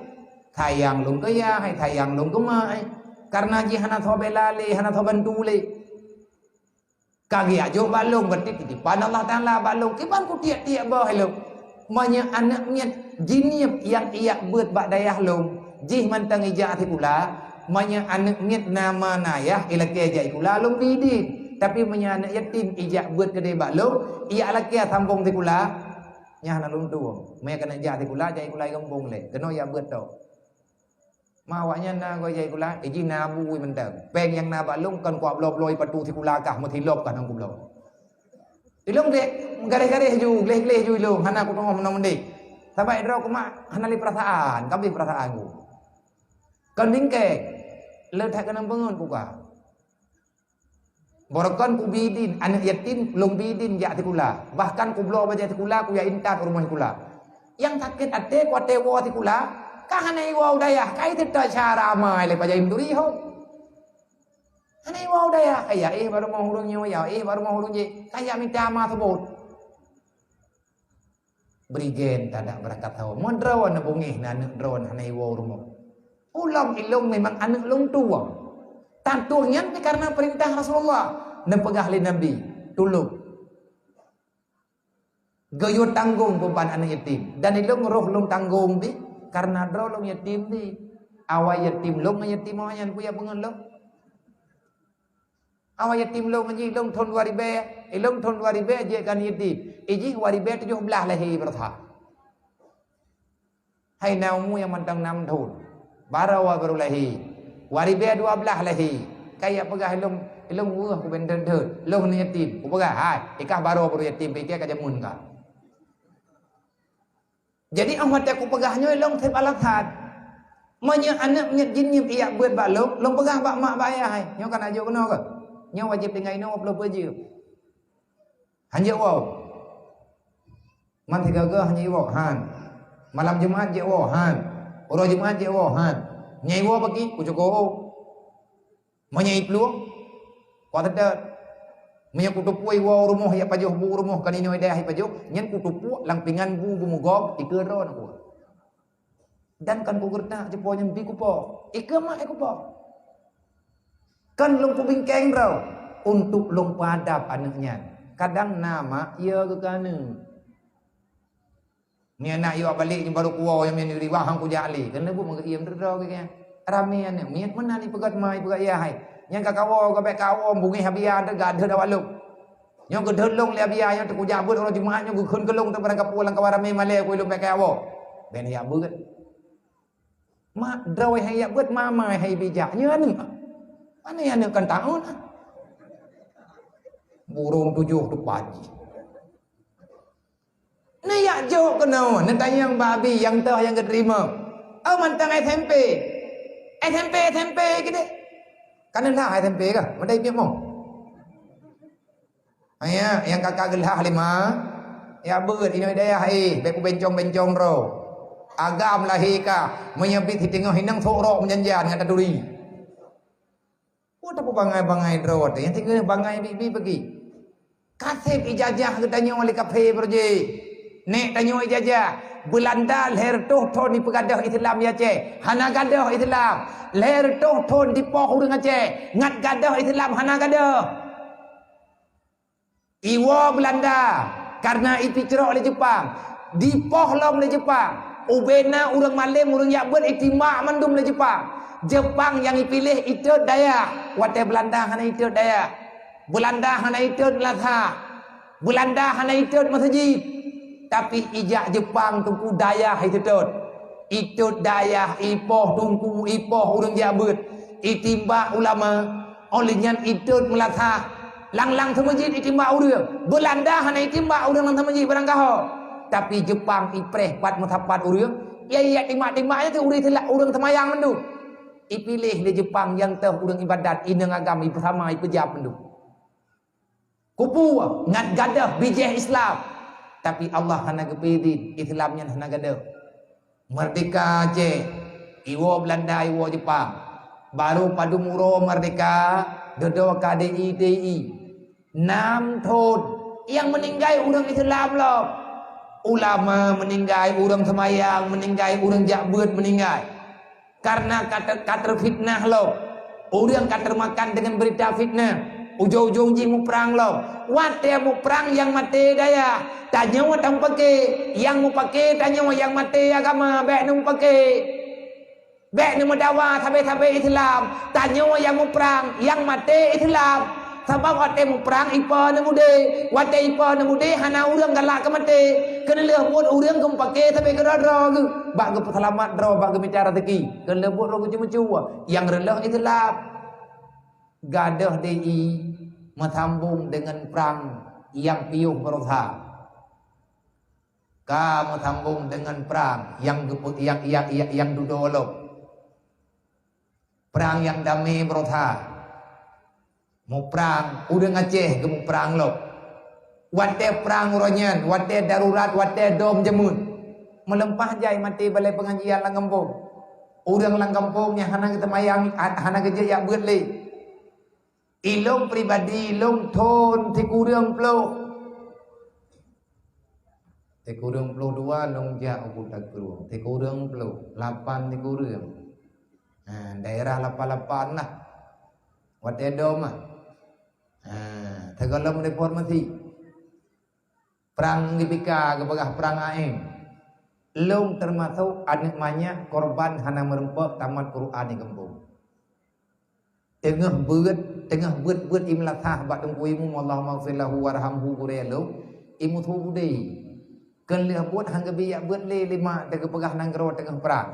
Sayang lôn keu yah hai, sayang lôn keu mak hai. Karena jih hana soe bela lé, hana soe bantu lé. Ka geujak jok bak lôn, berarti titipan Allah Taala bak lôn. Kiban kutiek-tiek boh lôn. Meunyoe aneuk miet jinieub nyang ijak beuet bak dayah lôn, jih mantong ijak sikula, meunyoe aneuk miet na ma na yah ilakèe jak sikula, lôn bi idin. Tapi meunyoe aneuk yatim ijak beuet keudéh bak lôn, ijak lakèe sambong sikula, nyan hana lôn tueng. Meunyoe keuneuk jak sikula, jak sikula i gampông lé. Keunoe ijak beuet tok. Ma awaknyan na goe jai sikula, iji na bu mantong. Pèng nyang na bak lôn kon kuak bloe-bloe ipatu sikula kah, meusilop kah nyang kubloe. Ilôn dek garéh-garéh ju, gleh-gleh ju ilôn, hana kuteungoh meunan meunan. Sabab droe kumak hana lé peurasaan, ka abéh peurasaan ku. Kon bingkeng, le that keunong peungeut kuka. Barokon kubi idin, aneuk yatim lôn bi idin jak sikula. Bahkan kubloe bajèe sikula, kujak intat u rumoh sikula. Nyang sakét até, kuaté woe sikula, ka hana iwoe u dayah, ka iteuta cara amai lé pajan induri ho. Hana iwoe u dayah, kajak éh bak rumoh ureueng nyoe, jak éh bak rumoh ureueng jéh, kajak mita ma seubot. Bri gen tadak beurangkat sawoe. Meudroe neubungéh na aneuk droe hana iwoe u rumoh. Ulôn ilôn memang aneuk lôn tueng. Tantu nyan pih kareuna peurintah Rasulullah. Neupeugah lé Nabi, "Tulông. Geuyue tanggong beuban aneuk yatim." Dan ilôn roh lôn tanggong pih kareuna droe lôn yatim pih. Awai yatim lôn ngon yatim awaknyan, peue jak peungeut lôn? Awai yatim lôn jih, lôn thon dua ribèe, eh, lôn thon dua ribèe jeuet keu aneuk yatim. Eh, jih dua ribèe tujoh blah lahé beurasa. Hai na umu nyang mantong nam thon. Baroe barô lahé. Dua ribèe dua blah lahé. Ka jak peugah lôn, lôn weueh kuben thon-thon. Lôn aneuk yatim. Kupeugah, hai, ikah baroe barô yatim, pike ka jameun ka. Jadi, óh watèe kupeugah nyoe, lôn seb alasan. Meunyoe aneuk miet jih nyoe jak beuet bak lôn, lôn peugah bak mak bak ayah, hai, nyoe ka na jok keunoe keuh? Nyoe wajéb tinggai inoe dua ploh peuet jeuem. Han jeuet woe. Man sigoe-goe han jeuet woe, han. Malam Jumat jeuet woe, han. Uroe Jumat jeuet woe, han. Nyang iwoe bagi, kucukôp. Meunyoe iplueng, kuat that. Meunyoe kuteupue iwoe u rumoh, jak pajoh bu u rumoh, kan inoe dayah ipajoh, nyan kuteupue lam pingan bu beumugom, ikeue droe na kuwoe. Dan kan kugeureutak jipo nyan bi kupoh. Ikeue mak, eh, kupoh. Kan lôn kubingkeng droe untuk lôn peuadab aneuk nyan. Kadang na mak, ya geuh keu aneuk. Nyan aneuk yue balek nyoe baru kuwoe, nyang nyan riwah han kujak lé. Keuneuk buet meugeuyiem droe-droe geuh nyan. Ramé aneuk miet meunan ipeugah ma, ipeugah yah hai. Nyan ka kawoe, ka bèk kawoe, beungéh Abiya teuh gadeuet awak lôn. Nyoe geudeuet lôn lé Abiya nyoe teukujak beuet uroe Jumat nyoe geukheun keu lôn teuh barang kapeue lam kawan ramé malèe keu lôn bèk kawoe. Ben jak beuet. Mak droe hai jak beuet, mama hai bijak. Nyoe aneuk. Pane aneuk kan taun. Burông tujoh teupat jih. Neujak jok keunoe, neutanyong bak abi nyang toh nyang geuteurimong. Oh, mantong S M P. S M P, S M P keudeh. Ka neulhah S M P kah? Meudai piep mo. Aya, nyang ka-ka geulhah lé ma, jak beuet inoe dayah, eh, bèk kubencong-bencong droe. Agam lahé kah, meunyoe bit siteungoh inong sok rok meujanjan ngon taturi. Peue tapeubangai-bangai droe watèe nyan, teungoh bangai bi-bi peugi. Ka seb ijajah geutanyoe lé kafé beureuji. Nèk tanyoe ijajah. Beulanda lhèe reutôh thon jipeugadôh Islam di Aceh, hana gadôh Islam. Lhèe reutôh thon dipoh ureueng Aceh, ngat gadôh Islam hana gadôh. Iwoe Beulanda, kareuna ipicrok lé Jeupang, dipoh lom lé Jeupang. Ubena ureueng malém, ureueng jak beuet itimbak mandum lé Jeupang. Jeupang nyang ipiléh itot dayah, watèe Beulanda hana itot dayah. Beulanda hana itot meulasaha. Beulanda hana itot meuseujid. Tapi ijak Jeupang teungku dayah itot. Itot dayah, ipoh teungku, ipoh ureueng jak beuet, itimbak ulama. Óh lheueh nyan itot meulasaha. Lang-lang seumeujid itimbak ureueng. Beulanda hana itimbak ureueng lam seumeujid barang gaho. Tapi Jeupang ipreh pat meusapat ureueng. Ia, ia timbak-timbak nyan ureueng seula-, ureueng seumayang mandum. Ipiléh lé Jeupang nyang toh ureueng ibadat, inong agam, ipeusama, ipeujab mandum. Kupeue ngat gadôh bijéh Islam, tapi Allah hana geupeuidhin Islam nyan hana gadôh. Meurdéhka Aceh, iwoe Beulanda, iwoe Jeupang. Barô padum uroe meurdéhka, dudoe ka D I T I. Nam thon nyang meuninggai ureueng Islam lom. Ulama meuninggai, ureueng seumayang meuninggai, ureueng jak beuet meuninggai. Kareuna ka te-, ka teufitnah lom. Ureueng ka teumakan deungon beurita fitnah. Ujong-ujong jih muprang lom. Watèe muprang nyang maté dayah, tanyoe tameupaké. Nyang meupaké tanyoe, nyang maté agama, bèk neumeupaké. Bèk neumeudawa sabe-sabe Islam. Tanyoe nyang muprang, nyang maté Islam. Sabab watèe muprang ipo neumudé, watèe ipo neumudé hana ureueng galak keu maté. Keuneulheueh buet ureueng geumeupaké sabe keudroe-droe geuh bak geupeuseulamat droe, bak geumita raseuki. Keuneulheueh buet droe geucue-meucue nyang reuloh Islam. Gadôh D I meusambong deungon prang nyang piôh beurosa. Ka meusambong deungon prang nyang geupeu-, nyang, nyang, nyang, nyang dudoe lom. Prang nyang damé beurosa. Muprang, ureueng Aceh geumuprang lom. Watèe prang uroe nyan, watèe darurat, watèe dom jameun. Meulimpah jai maté balèe peungajian lam gampông. Ureueng lam gampông nyang hana geuteumayang, ha-, hana geujak jak beuet lé. Ilôn pribadi, lôn thon sikureueng ploh. Sikureueng ploh dua lôn jak u Kuta Krueng. Sikureueng ploh, lapan sikureueng. Ha, daerah lapan-lapan lah. Watèe dom ah. Ha, sigohlom reformasi. Prang geupika geupeugah prang A M. Lôn teumasok aneuk manyak korban hana meurumpok tamat Quran di gampông. Teungoh beuet, Teungoh beuet-beuet imeulasah bak Teungku Imum, Allahummaghfir lahu warhamhu, gurée lôn, imeusu budé. Keu lheueh buet han geubi jak beuet lé, lima teugeupeugaih nanggroe teungoh prang.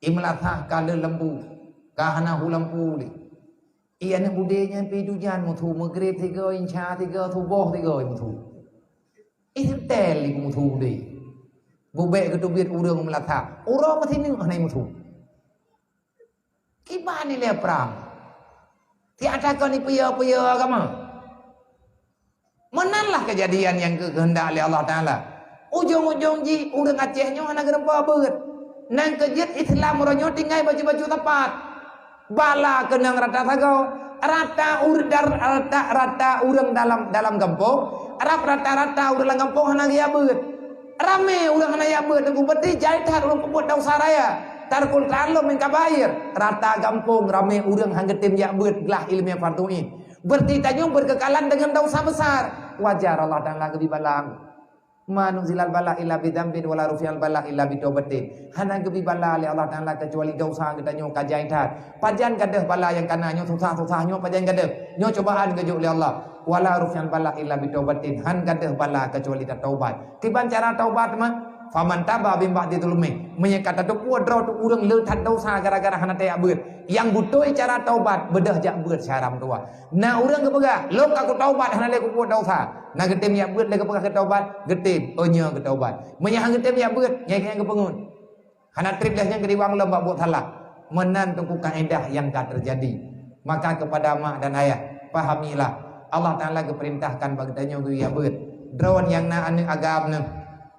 Imeulasah ka lheueh lampu, ka hana hu lampu lé. I aneuëk budé nyan pi dujan meusu, meugreb sigoe, insya sigoe, suboh sigoe meusu. Iseutée lé meusu budé. Bubek geuteubiet ureuëng meulasah. Uroe meusineuk hana meusu. Kiban ilée prang. Siat takon ipeuyô-peuyô agama. Meunan lah keujadian nyang geukeuheundak lé Allah Taala. Ujong-ujong jih ureuëng Aceh nyoe hana geureumpok beuet. Nang keujeuet Islam uroe nyoe tinggai bacut-bacut sapat. Bala keunong rata sagoe, rata ur-, dar-, rata, rata ureuëng dalam, dalam gampông, rab rata-rata ureuëng lam gampông hana geujak beuet. Ramé ureuëng hana jak beuet, teungku, berarti jai that ureuëng peubuet desya raya. Tarkul ta'allum min kabair. Rata gampông ramé ureuëng han geutem jak beuet, glah ileumé fardhu ain. Berarti tanyoe berkekalan dengan desya besar. Wajar Allah Taala geubi bala. Ma nuzilal bala illa bidzambin wala rufi'al bala illa bitaubatin. Hana geubi bala lé Allah Taala keucuali desya geutanyoe ka jai that. Pajan gadôh bala nyang kana nyoe, susah-susah nyoe pajan gadôh. Nyoe cobaan geujok lé Allah. Wala rufi'al bala illa bitaubatin. Han gadôh bala keucuali tataubat. Kiban cara taubat mah? Faman taba min ba'di zulmi. Meunyoe ka tateupeue droe teuh ureuëng le that desya gara-gara hana tajak beuet. Nyang beutôi cara taubat, beudôh jak beuet syedara meutuwah. Na ureuëng geupeugah, "Lôn ka kutaubat, hana lé kupeubuet desya." Na geutem jak beuet lé geupeugah geutaubat? Geutem, oh nyoe geutaubat. Meunyoe han geutem jak beuet, nyan keuh nyang geupeungeut. Hana treb lé nyan geuriwang lom bak buet salah. Meunan teungku kaedah nyang ka teujadi. Maka keupada mak dan ayah, pahamilah, Allah Taala geupeurintahkan bak geutanyoe geujak beuet. Droeneuh nyang na aneuëk agam neuh,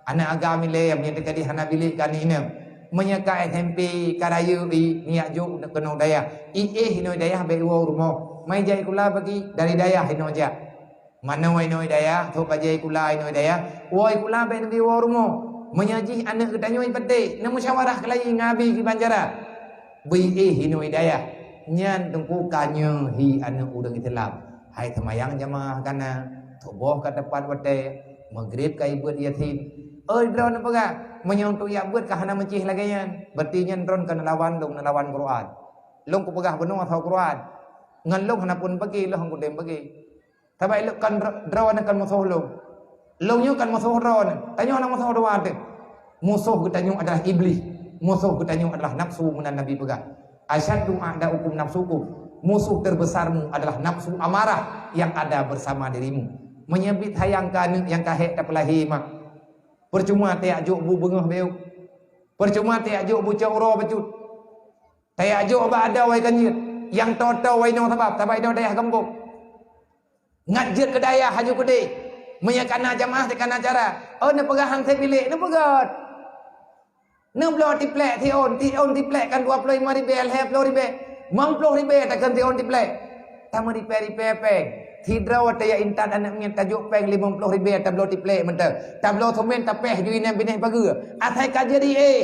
aneuëk agam ilée meunyoe teuka di hana bilék keu aneuëk inong. Meunyoe ka S M P ka rayeuk i, neujak jok keunoe dayah. I éh inoe dayah bék woe rumoh. Mai jak sikula bagi dari dayah inoe jak. Manoe inoe dayah, trok bajée sikula inoe dayah. Woe sikula bék neubi woe rumoh. Meunyoe jih aneuëk geutanyoe i patéh, neumusyawarah keulayi ngon abi kiban cara. Beu i éh inoe dayah. Nyan teungku ka nyoe hi aneuëk ureuëng Islam. Hai seumayang jamaah kana, suboh ka teupat watée, meugreb ka ibeuet Yasin. Oi droeneuh peugah, meunyoe untuk jak beuet ka hana meucéh lagée nyan, berarti nyan droeneuh ka neulawan lôn, neulawan Quran. Lôn kupeugah bunoe asai Quran. Ngon lôn hana pun bagi, lôn han kudem bagi. Sabab ilok kan dro-, droeneuh kan musoh lôn. Lôn nyoe kan musoh droeneuh. Tanyoe hana musoh droe teuh. Musoh geutanyoe adalah Iblih. Musoh geutanyoe adalah nafsu, meunan Nabi peugah, "Asyaddu a'da'ukum nafsukum." Musuh terbesarmu adalah nafsu amarah yang ada bersama dirimu. Meunyoe bit sayang keu aneuëk nyang ka hék tapeulahé mak, percuma tajak jok bu beungoh bék. Percuma tajak jok bu cok uroe bacut. Tajak jok bak adoe wai kan jeuet. Nyang toe-toe wai inoe sabab, sabab inoe dayah gampông. Ngat jeuet keu dayah haju keudeh. Meunyoe kana jamaah teuka na cara. Oh, neupeugah han sép bilék, neupeugah. Neubloe tiplek siôn, siôn tiplek kan dua ploh lima ribée, lhée ploh ribée, limong ploh ribée takheun siôn tiplek. Tameuripée-ripée péng. Sidroe watée jak intat aneuëk miet tajok péng limong ploh ribée tabloe tiplek mantong. Tabloe seumén tapéh ju inong binéh pageue. Asai ka jeuet i éh.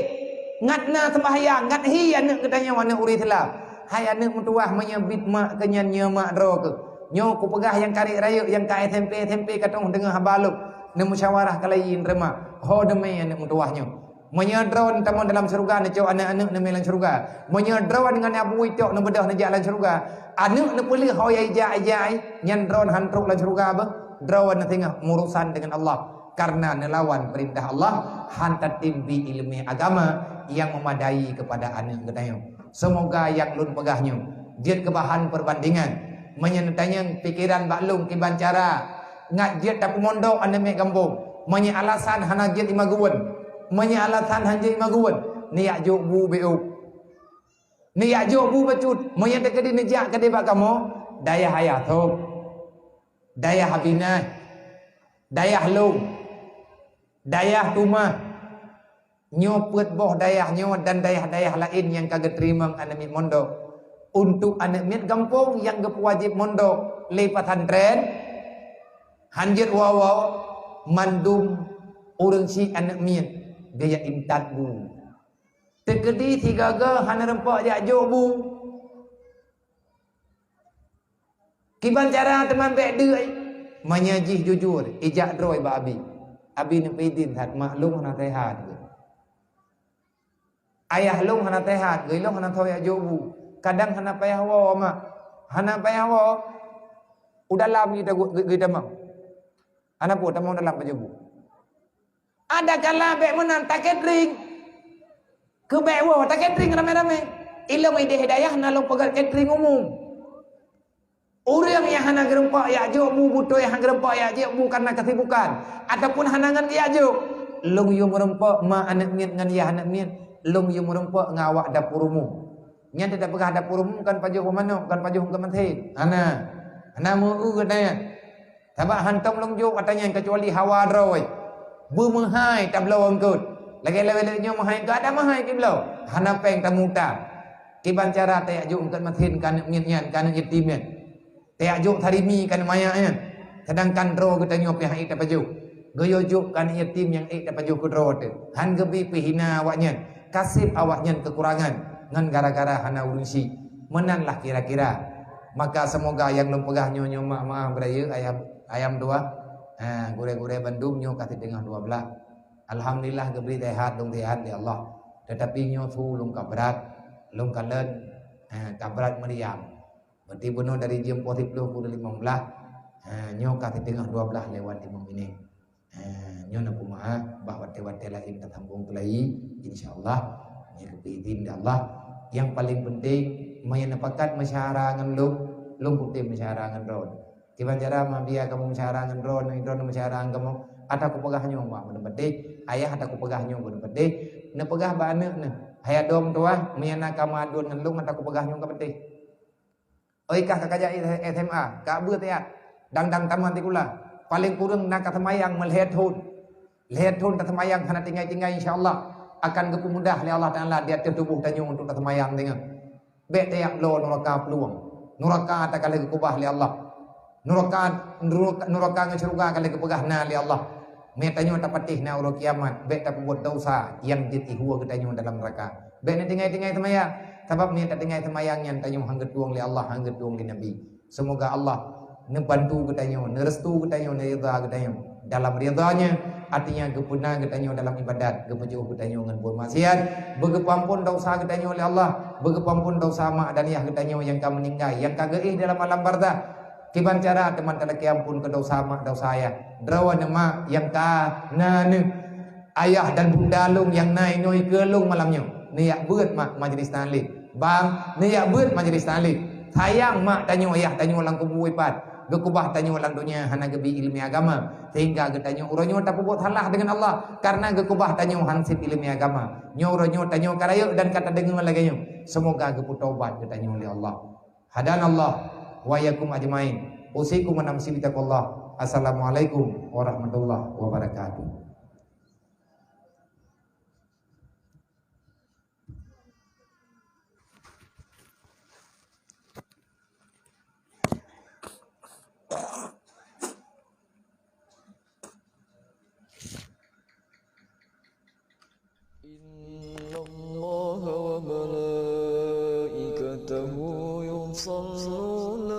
Ngat na seumbahyang, ngat hi aneuëk geutanyoe aneuëk ureuëng Islam. Hai aneuëk meutuwah, meunyoe bit mak keu nyan nyoe mak droe keuh. Nyoe kupeugah nyang karek rayeuk nyang ka S M P, S M P ka teungoh deungoe haba lôn. Neumusyawarah keulayi nreuma. Ho deumi aneuëk meutuwah nyoe. Meunyoe droeneuh tamong dalam syeuruga neucok aneuëk-aneuëk neumé lam syeuruga. Meunyoe droeneuh ngon abu itok neubeudôh neujak lam syeuruga. Aneuëk neupeuleueh ho nyang ijak-ijak ai, nyan droeneuh han trok lam syeuruga beuh. Droeneuh singoh meurusan deungon Allah. Karena neulawan peurintah Allah, han tatem bi iéleumé agama nyang meumadai keupada aneuëk geutanyoe. Seumoga nyang lôn peugah nyoe jeuet keu bahan peubandingan. Meunyoe neutanyong pikeran bak lôn kiban cara ngat jeuet tapeumondok aneuëk miet gampông, meunyoe alasan hana jeuet imageuen, meunyoe alasan hana jeuet imageuen, neujak jok bu bék. Neujak jok bu bacut, meunyoe teukeudi neujak keudeh bak kamoe, dayah ayah Thon, dayah Abinah, dayah lôn, dayah Tumah. Nyoe peuet boh dayah nyoe dan dayah-dayah laén nyang ka geuteurimong aneuëk miet mondok. Untuk aneuëk miet gampông nyang geupeuwajéb mondok lé pesantren, han jeuet woe-woe, mandum ureuëng syiek aneuëk miet geujak intat bu. Teukeudi sigaga hana reumpok jak jok bu. Kiban cara teuma bék deuk ai. Meunyoe jih jujur, ijak droe bak abi. Abi neupeuidin that, "Mak, lôn hana seuhat." Ayah lôn hana seuhat, geuh lôn hana soe jak jok bu. Kadang hana payah woe, Mak. Hana payah woe u dalam geutamong. Hana peue tamong dalam pajoh bu. Ada kala bék meunan ta-catering. Keu bék woe ta-catering ramé-ramé. Ilong idéh hidayah na lôn peugét catering umum. Ureuëng nyang hana geureumpok jak jok bu, beutôi hana geureumpok jak jok bu karena kesibukan ataupun hana ngon geujak jok, lôn yue meurumpok ma aneuëk miet ngon yah aneuëk miet, lôn yue meurumpok ngon awak dapur umum. Nyan teutab peugah dapur umum kan pajoh manok, kan pajoh keu meutén. Hana. Hana meu-eu geutanyan. Sabab hántom lôn jok ata nyan keucuali hawa droe. Beumeuhai tabloe eungkot. Lagée lawét-lawét nyoe meuhai eungkot, ada meuhai kibloe. Hana péng tamuta. Kiban cara tajak jok eungkot meutén keu aneuëk miet nyan, keu aneuëk yatim nyan. Tajak jok sarimi keu aneuëk manyak nyan. Seudangkan droe geutanyoe pih han ék tapajoh. Geuyue jok keu aneuëk yatim nyang ék tapajoh keu droe teuh. Han geubi pih hina awaknyan. Kaseb awaknyan keukurangan ngon gara-gara hana ureuëng syiek. Meunan lah kira-kira. Maka seumoga nyang lôn peugah nyoe, nyoe mak, maaf beurayeuk ayam, ayam dua. Ha, gurée-gurée bandum nyoe ka siteungoh dua blaih. Alhamdulillah geubri sehat, lôn sehat lé Allah. Tetapi nyoe su lôn ka brat, lôn kalon, ha, ka brat meriam. Berarti bunoe dari jeuem poh siplôh pukul limong blaih, ha, nyoe ka siteungoh dua blaih lewat limong minit. Ha, nyoe na peumaaf, bah watée-watée laén tasambong keulayi, insya Allah, nyoe geupeuidin lé Allah. Nyang paleng penting, meunyoe neupakat meusyara ngon lôn, lôn kutem meusyara ngon droe. Kiban cara ma biya kamoe meusyara ngon droe, ngon droe meusyara ngon kamoe, ata kupeugah nyoe mak beuneupeudeh, ayah ata kupeugah nyoe beuneupeudeh, neupeugah bak aneuëk neuh, hai adom tuah, meunyoe na kamadun ngon lôn ata kupeugah nyoe ka peudeh. Oi kah ka kajak S M A, ka beuet ayat, dang-dang tamat sikula. Paleng kureueng na ka seumayang meulhée thon. Lhée thon taseumayang hana tinggai-tinggai, insya Allah akan geupeumudah lé Allah Taala di ateueh tuboh tanyoe untuk taseumayang deungon. Bék tajak bloe nuraka peuluwang. Nuraka ata ka lheueh geukeubah lé Allah. Nuraka, nuraka, nuraka ngon syeuruga ka lheueh geupeugah na lé Allah. Mé tanyoe tapatéh na uroe kiamat, bék tapeubuet desya nyang jeuet ihue geutanyoe dalam nuraka. Bék neutinggai-tinggai seumayang, sabab meunyoe tatinggai seumayang nyan tanyoe han geutueng lé Allah, han geutueng lé Nabi. Seumoga Allah neubantu geutanyoe, neurestu geutanyoe, neuridha geutanyoe dalam ridha-Nya, artinya geupeuna geutanyoe dalam ibadat, geupeujeuôh geutanyoe ngon buet maksiat, beugeupeuampon desya geutanyoe lé Allah, beugeupeuampon desya mak dan yah geutanyoe nyang ka meuninggai, nyang ka geuéh dalam alam barzakh. Kiban cara teuma talakée ampon keu desya mak desya yah. Droeneuh mak nyang ka na neuh, ayah dan bunda lôn nyang na inoe keu lôn malam nyoe. Neujak beuet mak majelis taklim. Bang, neujak beuet majelis taklim. Sayang mak tanyoe, ayah tanyoe lam kubu ipat. Geukeubah tanyoe lam donya hana geubi ileumèe agama, sehingga geutanyoe uroe nyoe tapeubuet salah deungon Allah karena geukeubah tanyoe han sép ileumèe agama. Nyoe uroe nyoe tanyoe ka rayeuk dan ka tadeungoe lagèe nyoe. Seumoga geupeutobat geutanyoe lé Allah. Hadanallah wa iyyakum ajmain. Usikum wa nafsi bitaqwallah. Assalamualaikum warahmatullahi wabarakatuh. إن الله وملائكته يصلون